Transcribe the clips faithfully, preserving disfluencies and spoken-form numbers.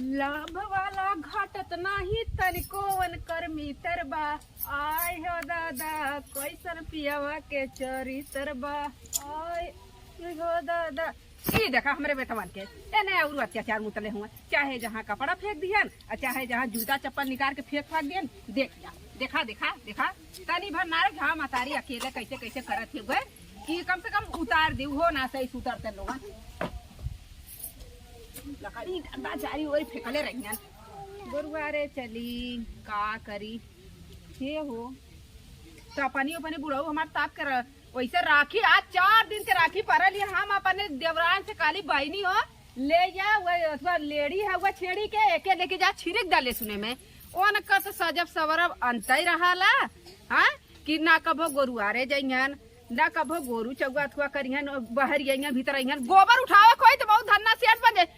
लाभ वाला घटत नाही तनिको उनकर मीतर बा। आय हो दादा, कैसन पियवा के चरितर बा। आय हो दादा, ई देखा हमरे बेटवन के, एने अउर अत्याचार मुतले हुआ, चाहे जहाँ कपड़ा फेंक दिहन, अउर चाहे जहाँ जूता चप्पल निकाल के फेंक फांक दिहन। देख जा, देखा, देखा, देखा, तनी भर नारे घाम अतारी अकेले कैसे कैसे करत हुए, कि कम से कम उतार दे, हो ना सही सुतरते लोगन। लकड़ी डंडा चारी ओरी फेंकले रहियन। गोरुआ रे चली, का करी? हे हो, तो अपनी, अपने बुढ़ऊ हमार ताप के रह-, वैसे राखी, आज चार दिन के राखी परल है, हम अपने देवरान से काली बहिनी हो, ले जा, वो अथवा लेड़ी है, वो छेड़ी के, एके लेके जा, छिड़क डाले सुने में। ओनकर तो सजब सवरब अंतई रहाला, हाँ, कि ना कभो गोरुआरे जइहन, ना कभो गोरू चौगा अथवा करिहन, बहर अइहन, भीतर अइहन, गोबर उठावे कोई तो बहुत धन्ना सेठ बन जाए।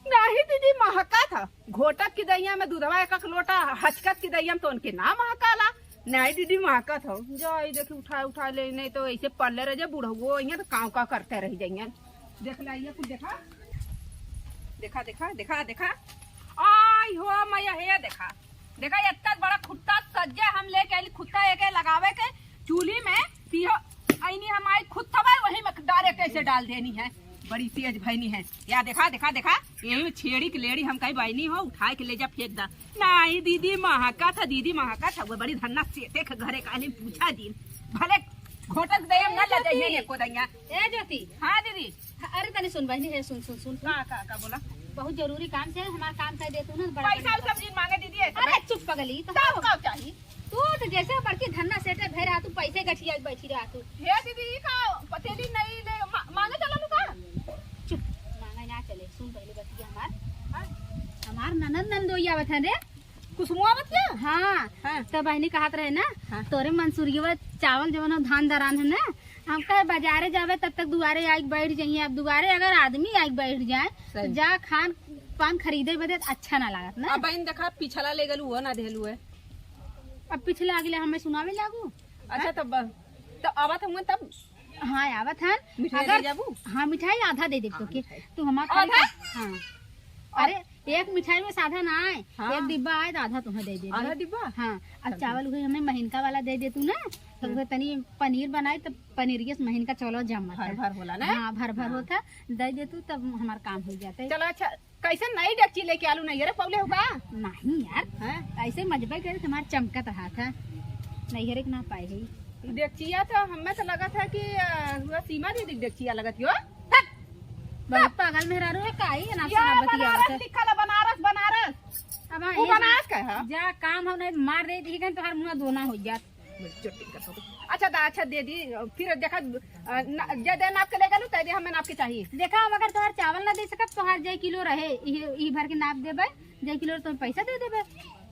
नहीं दीदी, महका था, घोटत की दहिया में दूधवा एक एक लोटा, हचकत की दहिया में तो उनके ना महकाला। नहीं दीदी, महकत हो। जा, ई देखी, उठा, उठा ले, नहीं तो ऐसे पल्ले रह जा, बुढ़ऊ, यहाँ तो काव का करते रह जाइए। देख ला, ये कुछ देखा, देखा, देखा, देखा, देखा। आई हो मैया, हे देखा, देखा, इतना बड़ा खुट्टा सज्जे हम लेके आइली, खुट्टा एके लगावे के चूल्ही में, पियो, आईनी हम आई खुद थवा वही में डायरेक्ट ऐसे डाल देनी है, बड़ी तेज भैनी है। या देखा, देखा, देखा, यही में छेड़ी के लेड़ी हम कहीं बहिनी हो, उठाए के ले जा फेंक दा। नहीं दीदी, महका था दीदी, महका था, वो बड़ी धन्ना सेठे के घरे काली पूछा दिन, भले घोटक दे हम ना ए ले जाइए ज्योति। एको दइया। ए ज्योति। हाँ दीदी। अरे तनी सुन बहिनी, हे सुन, सुन, सुन, सुन। का, का, का बोला? बहुत जरूरी काम से हमार काम कर दे तू ना, बड़ा पैसा बड़ा। उसा जिन मांगे दीदी, ऐसे अरे में। चुप पगली, तो तब का चाही? तू तो जैसे बड़की धन्ना सेठे भे रहा, तू पैसे गठिया के बैठी रहा तू। हे दीदी, ई का पतेली नहीं ले, मा-, मांगे चला लू का? चुप, मांगे ना चले, सुन पहले बतिया हमार। हाँ। हमार ननद नंदोई आवत है रे। कुसुमवा आवत है? हाँ। हाँ। तो बहिनी कहत रहे ना, हाँ। तोरे मंसूरियवा चावल जवन हो, धान दरान है ना, हम कहे बाजारे जावे तब तक दुआरे आइके बैठ जाइए। अब दुआरे अगर आदमी आइके बैठ जाए तो सही। जा खान पान खरीदे बदे अच्छा ना लागत ना। अब बहिन देखा, पिछला ले गलू, वो ना देलू है। अब पिछला अगले हमें सुनावे लागू। अच्छा, हाँ? तब, तब आवत हूँ तब। हाँ, आवत हन। मिठाई अगर ले जाबू? हाँ, मिठाई आधा दे देब हाँ, तोके। मिठाई। तू हमार खाली आधा? हाँ। और अरे, एक मिठाई में आधा ना आए, हाँ। एक डिब्बा आए तो आधा तुम्हें दे दे। आधा डिब्बा? हाँ, अब चल, चावल ठीक। उहे हमें महीनका वाला दे दे तू ना, तो हम्म। उहे तनी पनीर बनाए तो पनीरिये से महीनका चलो जमत भर है। भर होला ना? हाँ, भर भर हाँ। होता, दे दे तू तब हमार काम हो जाता है। चलो अच्छा, कैसे नई डेगची लेके आलू नहीं रे पौले हो का? नहीं यार, हैं? ऐसे मजबे करे तुम्हार चमकत हाथ है, नहीं हरे के ना पाए है। डेगचिया तो हमें तो लगत है कि, अ, हुआ सीमा दीदी के डेगचिया लगत हो। हट! बहुत पागल मेहरारू है, का ही ना या सुना बतियावत बनारस है। लिखल है, बनारस, बनारस। अब हाँ, वो ये बनारस का है? जा काम हो नहीं, मार दे दी, तोहार मुँह दोना हो जात। अच्छा दा, अच्छा दे दी, फिर देखा, अ, न-, जे दे नाप के ले गलू, ते दे हमें नाप के चाहिए। देखा, हम अगर तोहार चावल ना दे सकत, तोहार जे किलो रहे, ई, ई भर के नाप देबे, जे किलो तो पैसा दे देबे।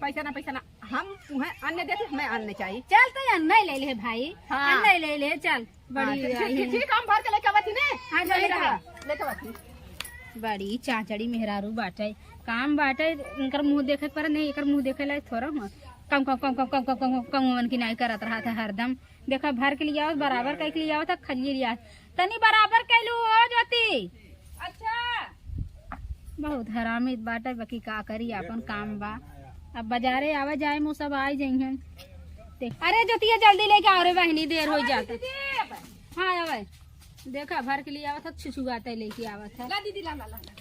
पैसा ना, पैसा ना, हम उहे अन्न देते, हमें अन्न चाहिए। चल, तो अन्न ही ले ले भाई, हाँ। अन्न ही ले ले, चल। हाँ, बड़ी ठीक, ठीक, आई ठीक, है। ठीक, हम भर के लेके आवत ही ने। हाँ, जा, ले लेके जा। आ, लेके आवत ही। बड़ी चाचड़ी मेहरारू बाटे, काम बाटे, इनकर मुँह देखे पर नहीं, एकर मुँह देखे लायक थोड़ा हुआ। कम, कम, कम, कम, कम, कम, कम, कम, कम, की नाई करत रहा था हरदम। देखा, भर के लियावत, बराबर कइ के लियावत, खलिए लियावत। तनी बराबर कइलू हो ज्योति। अच्छा। बहुत हरामी बाटे, बाकी का करी, आपन काम बा। अब बाजारे आवे जाए में सब आइ जइहन। देख, अरे ज्योतिया, जल्दी लेके आओ रे बहिनी, देर होइ जात। हाँ, आवे। देखा, भर के लियावत है, छुछुआते लेके आवत है। ला दीदी, ला, ला, ला, ला।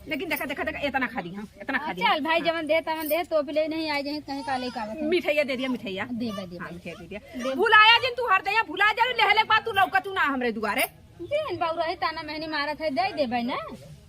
लेकिन देखा, देखा, देखा, इतना खा दी, हाँ, इतना खा दी। चल भाई, जवन दे, तवन दे, तोप ले, नहीं आइ जाए, कहीं का लेके आवत है। मिठाइया दे दिया, मिठाइया। देबे, देबे। हाँ, मिठाइया दे दिया। दे। भुलाया जिन तू हर दे, भुला जा, लेहले के बाद तू लौकत तू ना हमरे दुआरे। दिन बउरा है, ताना मेहनी मारत है, दे देबे ना।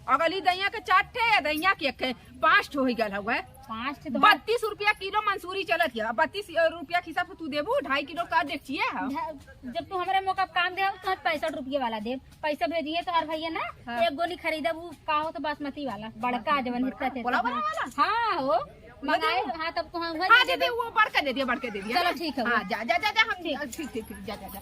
अगली दइया के चार ठे, दइया के एक ठे, पाँच ठो होइ गल हउए। पाँच ठे तो बत्तीस रुपया किलो मंसूरी चलत है। बत्तीस रुपया के हिसाब से तू देबू, ढाई किलो का डेगचिया है। ढा-, जब तू हमरे मौका पे काम दे, तो पैंसठ रुपये वाला दे। पैसा भेजिए तो हर भैया ना, हाँ। एक गोली खरीदब, वो का हो तो बासमती वाला, बड़का जवन हिस्सा थे। बोला, बोला, बोला। हाँ, हो। मंगाए, हाँ, तब तो हाँ, हुआ हाँ, दे दे दे, दे। वो बड़का दे दिया, बड़का दे दिया। चलो, ठीक है, हाँ, वो। जा, जा, जा, जा, हम, ठीक। ठीक, ठीक, ठीक, जा, जा, जा।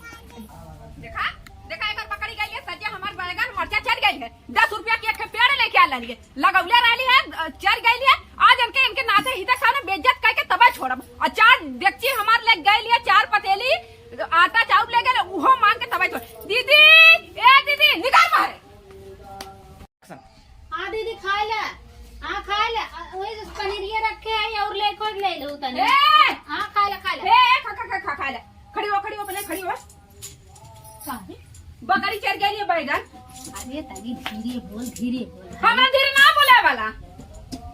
देखा, देखा, एकर पकड़ी गई है, सज्जे हमार बैगन मरचा चढ़ गई है। दस रुपया के एक ठे पेड़ लेके आ लालिए, लगौले रहली है, अ, चढ़ गई है। आज इनके, इनके नाते ही तक सामने बेइज्जत करके तबे छोड़ब। और चार डेगची हमार ले गई है, चार पतेली आटा चाउर ले गए, उहो मांग के तबे छोड़। दीदी, ए दीदी, निकाल बाहर। हाँ दीदी, खाए ले, हाँ खाए ले। वही जो पनीरिया रखे हैं और ले, खोज ले लो तनी। ए! हाँ, खा ले, खा ले। ए, खा, खा, खा, खा, खा ले। खड़ी हो, खड़ी हो, पहले खड़ी हो। काहे? बकरी चर गई है बैगन। अरे तनी धीरे बोल, धीरे बोल। हमें धीरे ना बोले वाला,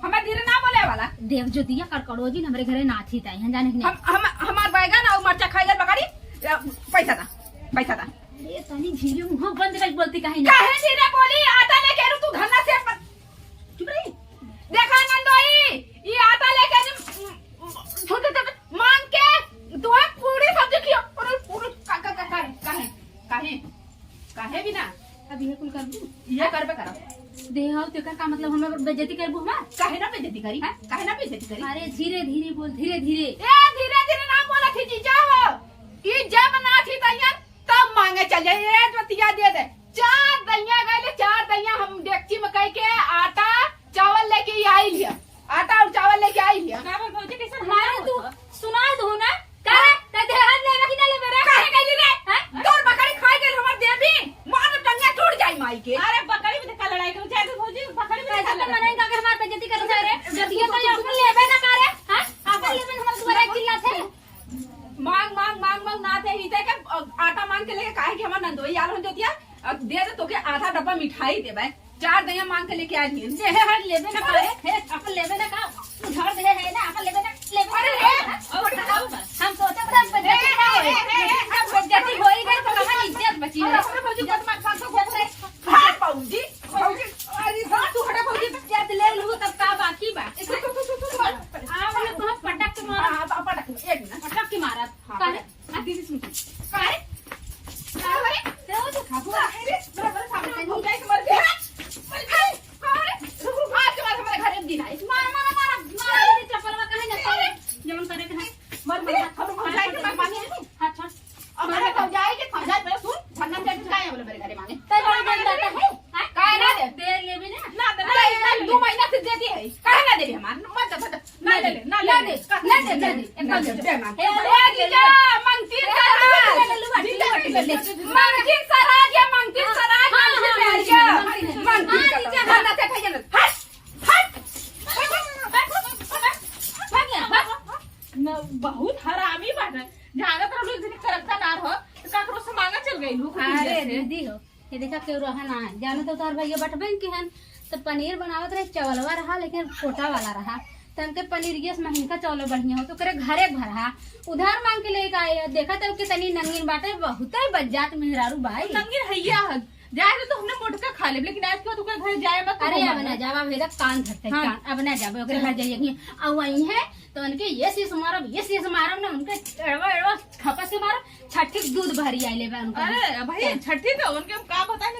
हमें धीरे ना बोले वाला। देख जो दिया कड़कड़ोजी हमरे घरे नाथी ताई हैं, जाने कि नहीं? हम, हम, हमार बैगन और मरचा खाई गल बकरी। पैसा दा, पैसा दा। अरे तनी धीरे मुंह बंद कर बोलती काहे नहीं? काहे धीरे बोली? आटा लेके रू तू धरना से पर। चुप रही। देखा नंदोई, ई आटा लेके नी, छोटे छोटे मांग के तू है पूरी सब्जी खियो। पूरी, पूरी, का, का, का, का, काहे, काहे, काहे भी ना? अब ये कुल कर दूं? ये करबे करा। दे आओ, तेकर का मतलब हमें बेइज्जती करबू हमार? काहे ना बेइज्जती करी? हैं? काहे ना बेइज्जती करी? अरे धीरे धीरे बोल, धीरे धीरे। ए, धीरे धीरे ना बोला थी जीजा हो। ई जब ना थी तैयार, तब मांगे चल जाए, ए, जो तिया दे दे। चार दइया गइले, चार दइया हम डेगची में कइ के आटा, चावल लेके आई लिया। आटा और चावल लेके आई लिया। का बोल भौजी, कैसे हमारे तू सुना दो ना। का रे? ते देहर लेबे कि ना लेबे रे? काहे कहली रे? हैं? तोर बकरी खाई गइल हमर देवी। मार टंगिया टूट जाई माई के। अरे बकरी भी देखा लड़ाई करू, जाए दे भौजी, बकरी भी देखा लड़ाई। मने का के हमार बेइज्जती कर रहा रे। जब ये तो अपन लेबे ना करे, हैं? अपन लेबे ना, हमार दुआरे चिल्लात है। मांग, मांग, मांग, मांग, ना दे ही दे के, अ, आटा मांग के लेके काहे कि हमार नंदोई आल हो जोतिया, अब दे दे तोके आधा डब्बा मिठाई देबे। चार दइया मांग के लेके आ लिए। जे है हर लेबे ना करे, हे, अपन लेबे ना का, उधार दे है ना, अपन लेबे ना, लेबे अरे ना। हे, और बताओ बस। हम सोचे बड़ा ए, ए, ए, ए, ए, ए, बेइज्जती होई गई तो कहाँ इज्जत बची अरे, है? अपने भौजी को मत, मत, मत, मत, मत, भौजी, भौजी, अरे, हाँ, तू हटा भौजी, जब ले लू तब का बाकी बा? तू, तू, तू, तू, तू, तू, आ, मतलब, बहुत पटक के मारा। हाँ, अब पटक, एक मिनट। पटक के मारा। हाँ, काहे? हाँ, दीदी सुन। काहे? काहे? क्या हो तो खाबो? अरे, बड़ा, बड़ा सामने हम जाए के मर गए। मर गए। अरे, रुक, रुक, आज के बाद हमारे घर में दिन आए। मारा, मारा, मारा, मारा, दीदी चप्पल में कहाँ जाता है? जवन करे के है। मर, मर, हम, हम जाए के मर माने। हाँ, छोड़। अब हमारे घर जाए के खा जाए, पहले सुन, धन्ना जाए के काहे बोले मेरे घरे माने। तै बड़ा बन जाता है। हाँ? काहे ना दे? दे लेबे ना। ना दे, ना, ना, दू महीना से देती है। काहे ना देबे हमार? मत दे, मत दे। ना दे, ना दे, ना दे, ना दे, ना दे, ना दे, ना दे। ए, ए, जीजा, मंगती सराज। जीजा, मंगती सराज, ये मंगती सराज, हाँ, मंगती हाँ, सराज, हाँ, ये हाँ, मंगती हाँ, सराज। जीजा। हट, हट। न, बहुत हरामी बाटे। जानत रहलू एक दिन करकता ना रहो, तो काकरो से मांगा चल गइलू, खुद अरे से। दीदी हो, ये देखा केहू रहा ना है। जानो तो तोहर भैया बटबे के हन, तो पनीर बनावत रहे, चावलवा रहा, लेकिन छोटा वाला रहा। तो हमके पनीर ये महिनका चावल बढ़िया हो, तो करे घरे भर रहा, उधार मांग के लेके आए। देखा तो कितनी नंगीन बाटे, बहुते बज्जात मेहरारू बाई। नंगीन हैया है, जाए तो हमने मोटका खा लेब, लेकिन आज के बाद ओकरे घरे जाए मत, अरे, अब ना जावा, भेदा कान धरते, हाँ। कान, अब ना जाबे, ओकरे घर जाइए कि, आ वही है, तो उनके ये शीश मारब, ये शीश मारब ना, उनके एड़वा, एड़वा खपस से मारब, छठी के दूध भरी आइले बा उनका। अरे भाई, हाँ। छठी तो उनके हम का बताएं,